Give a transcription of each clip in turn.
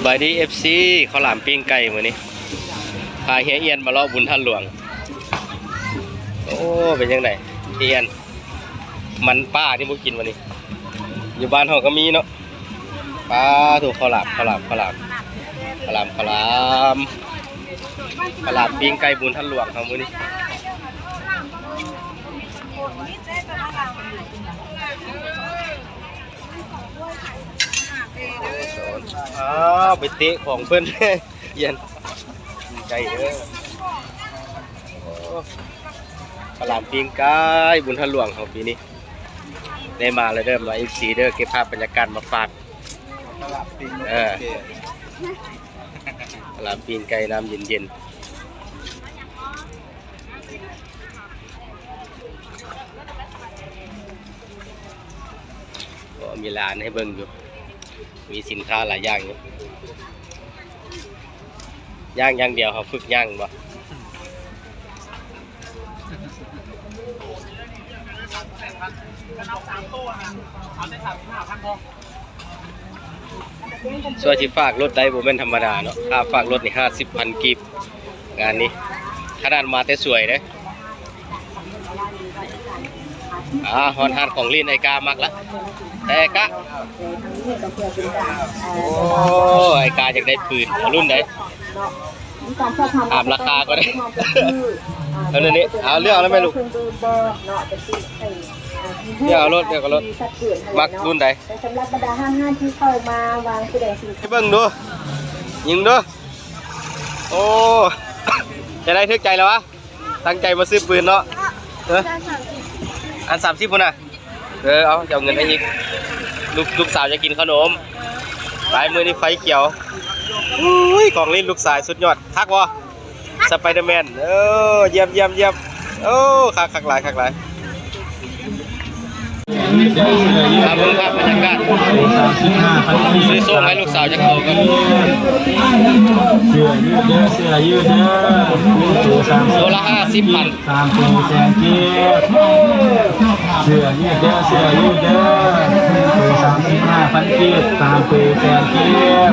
ສະບາຍດີ ເອັຟຊີ ເຂົ້າຫຼາມປີ້ງໄກ່ມື້ນີ້ ພາເຮຍອຽນມາເລາະບຸນທາດຫຼວງ. ໂອ້ ເປັນຈັ່ງໃດເຮຍອຽນ? ມັນປ່າທີ່ບໍ່ກິນມື້ນີ້ ຢູ່ບ້ານເຮົາກໍມີເນາະ. ປາໂທ້ ເຂົ້າຫຼາມ ເຂົ້າຫຼາມ ເຂົ້າຫຼາມ ເຂົ້າຫຼາມ ເຂົ້າຫຼາມ ເຂົ້າຫຼາມປີ້ງໄກ່ບຸນທາດຫຼວງເຮົາມື້ນີ້. ອ້າວ ໄປເຕະຂອງເພິ່ນ ຢ້ານໄກ່ເດີ. ໂອ້ ເຂົ້າຫຼາມປີ້ງໄກ່ບຸນທາດຫຼວງເຮົາປີນີ້ ໄດ້ມາແລ້ວເດີ ມາ ເອັຟຊີ ເດີ ເກັບພາບບັນຍາກາດມາຝາກ. ເອີ ເຂົ້າຫຼາມປີ້ງໄກ່ ນ້ຳເຢັນໆ. ກໍມີລານໃຫ້ເບິ່ງຢູ່ ມີສິນຄ້າຫຼາຍຢ່າງຢູ່. ຍ່າງຢ່າງດຽວ ເຮົາຝຶກຍ່າງບໍ່? ສ່ວນຊິຝາກລົດໄດ້ບໍ່ແມ່ນທຳມະດາເນາະ ຄ່າຝາກລົດນີ້ຫ້າສິບພັນກີບ ງານນີ້ ຂະໜາດມາແຕ່ສວຍເດ້. ອາ ຮອດຮ້ານຂອງຫຼິ້ນ ໄອ້ກາມັກລະ ແຕ່ກະ ໂອ້ ໄອ້ກາຢາກໄດ້ປືນ ເອົາລຸ້ນໃດ? ຖາມລາຄາກໍໄດ້ ເອົາເລື່ອງນີ້ ເອົາເລືອກເອົາແລ້ວແມ່ລູກ ເລືອກເອົາໂລດ ເລືອກເອົາໂລດ ມັກລຸ້ນໃດ? ສຳລັບບັນດາຫ້າງຮ້ານທີ່ເຂົ້າມາວາງສະແດງສິນຄ້າ ເບິ່ງດູ ຍິງດູ. ໂອ້ ຈະໄດ້ຖືກໃຈແລ້ວວະ? ຕັ້ງໃຈມາຊື້ປືນເນາະ. ເອີ ອັນສາມສິບພຸ້ນນະ. ເອີ ເອົາ ຈະເອົາເງິນໃຫ້ອີກ ລູກ ລູກສາວຈະກິນຂະໜົມ. ໄປ ມື້ນີ້ໄຟຂຽວ. ອຸ້ຍ ຂອງຫຼິ້ນລູກຊາຍສຸດຍອດ ຄັກບໍ່? ສະໄປເດີແມນ. ເອີ ຢ້ຽມ ຢ້ຽມ ຢ້ຽມ. ໂອ້ ຄັກ ຄັກຫຼາຍ ຄັກຫຼາຍ. ມາເບິ່ງພາບບັນຍາກາດ ຊື້ໂຊກໃຫ້ລູກສາວຈັກໂຕກ່ອນ. ເສື້ອຍືດເດີ ເສື້ອຍືດເດີ ໂຕສາມສິບ ໂຕລະຫ້າສິບພັນ ສາມໂຕແສນກີບ. ເສື້ອຍືດເດີ ເສື້ອຍືດເດີ ໂຕສາມສິບຫ້າພັນກີບ ສາມໂຕແສນກີບ.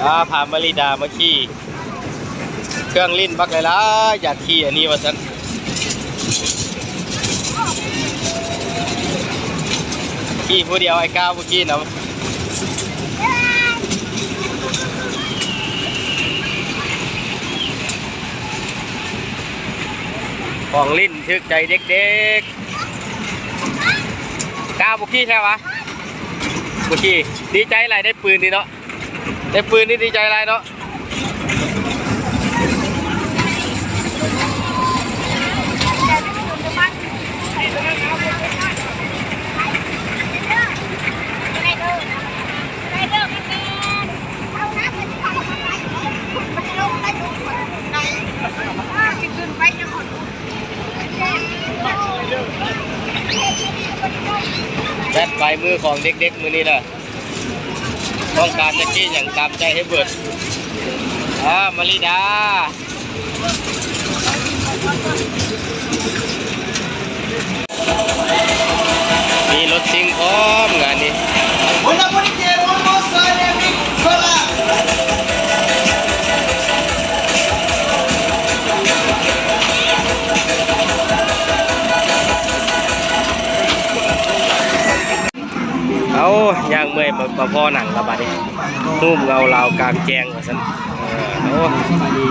ອາ ພາມາລິດາມາຂີ່ ເຄື່ອງຫຼິ້ນບັກຫຼາຍໆ ຢາກຂີ່ອັນນີ້ວ່າຊັ້ນ. ຂີ່ຜູ້ດຽວ ໄອ້ກ້າວບໍ່ຂີ່ນຳ. ຂອງຫຼິ້ນຖືກໃຈເດັກໆ. ກ້າວບໍ່ຂີ່ແທ້ຫວາ? ບໍ່ຂີ່. ດີໃຈຫຼາຍ ໄດ້ປືນນີ້ເນາະ. ໄດ້ປືນນີ້ດີໃຈຫຼາຍເນາະ. ແບດປາຍມືຂອງເດັກໆ ມື້ນີ້ນະ. ຕ້ອງການຈະກີ້ຫຍັງຕາມໃຈໃຫ້ເບິດ. ອາ ມາລິດາ ມີລົດຊິງພ້ອມງານນີ້. ເອົາ ຍ່າງເມື່ອຍ ມາ ມາພໍ້ໜັງລະບາດນີ້ ຮູບເງົາລາວກາງແຈ້ງວ່າຊັ້ນ. ເອີ ໂອ້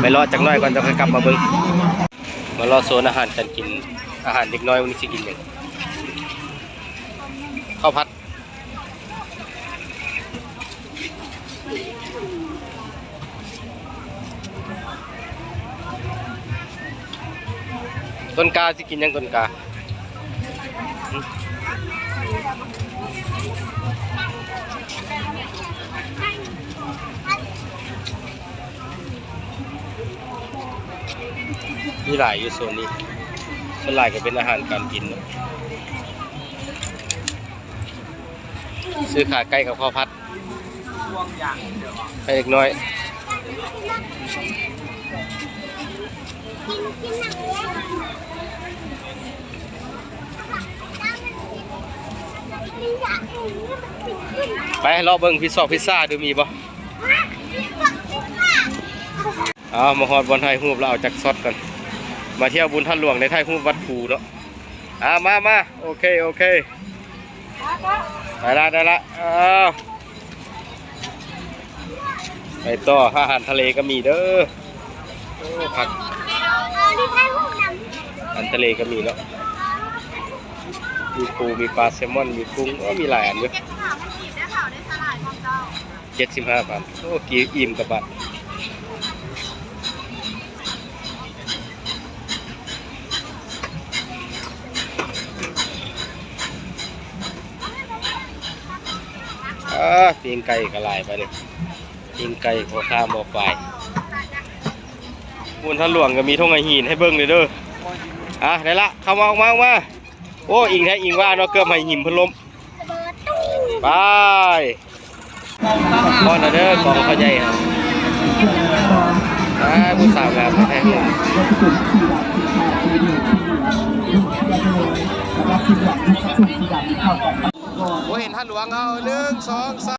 ໄປເລາະຈັກໜ້ອຍກ່ອນ ຈະຄ່ອຍກັບມາເບິ່ງ. ມາເລາະໂຊນອາຫານການກິນ ອາຫານເດັກນ້ອຍ ມື້ນີ້ຊິກິນຫຍັງ? ເຂົ້າຜັດ. ຕົ້ນກ້າຊິກິນຫຍັງ? ຕົ້ນກ້າ ມີຫຼາຍຢູ່ໂຊນນີ້ ສ່ວນຫຼາຍກໍເປັນອາຫານການກິນເນາະ. ຊື້ຂາໄກ່ກັບເຂົ້າຜັດ ໃຫ້ເດັກນ້ອຍ. ເ ໄປເລາະເບິ່ງພິຊອກພິຊາດູ ມີບໍ່? ເອົາ ມາຮອດບ່ອນຖ່າຍຮູບແລ້ວ ເອົາຈັກຊັອດກ່ອນ. ມາທ່ຽວບຸນທາດຫຼວງ ໄດ້ຖ່າຍຮູບວັດພູເນາະ. ອ່າ ມາ ມາ ໂອເຄ ໂອເຄ ໄດ້ລະ ໄດ້ລະ. ເອົາ ໄປຕໍ່ ອາຫານທະເລກໍມີເດີ. ໂອ້ ຜັກ ອາຫານທະເລກໍມີເນາະ. ມີປູ ມີປາແຊມອນ ມີກຸ້ງ. ໂອ້ ມີຫຼາຍອັນຢູ່. ເຈັດສິບຫ້າພັນ. ໂອ້ ກິນອີ່ມກະບະ. ອ່າ ປີ້ງໄກ່ກໍຫຼາຍບາດນີ້. ປີ້ງໄກ່ ພໍ່ຄ້າໝໍປາຍ. ບຸນທາດຫຼວງກໍມີທົ່ງໄຫຫີນໃຫ້ເບິ່ງເດີ. ອ່າ ໄດ້ລະ ເຂົ້າມາ ອອກມາ ອອກມາ. ໂອ້ ອີງແທ້ອີງວ່າເນາະ ເກືອບໄຫຫີນເພິ່ນລົ້ມ. ໄປ ຮອດແລ້ວເດີ ກອງເຂົ້າໃຫຍ່ເຮົາ. ອ່າ ຜູ້ສາວງາມແທ້. ໂອ້ ເຫັນທາດຫຼວງເຮົາ ໜຶ່ງ ສອງ ສາມ.